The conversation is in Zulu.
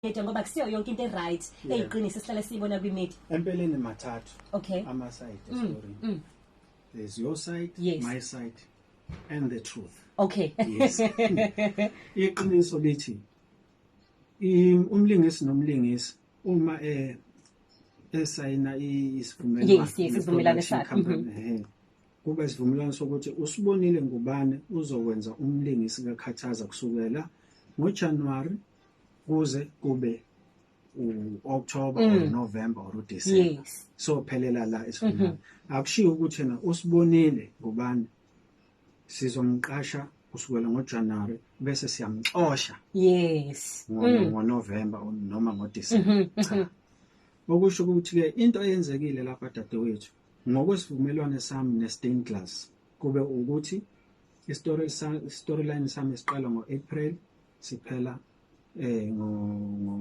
Media, ngoba kusiyo yonke into e-right eyiqiniso esihlale siyibona kwi-media. Empeleni mathathu ama-side estorini. There's your side, my side and the truth. Yes, iqiniso lithi umlingisi nomlingisi uma esayina isivumelwano Yes, isivumelwano ne-production sakhe. company, kuba isivumelwano sokuthi uSibonile Ngubane uzokwenza umlingisi kaKhathaza kusukela ngoJanuary kuze kube u-October or November or uDecember. So phelela la isivumelwano. Akushiwo ukuthi yena uSibonile Ngubane sizomqasha kusukela ngoJanuary bese siyamxosha ngoNovember noma ngoDecember. Cha, okusho ukuthi ke into eyenzekile lapha, dadewethu, ngokwesivumelwano sami ne-Stained Glass, kube ukuthi i-story storyline sami siqala ngo-April, siphela ngo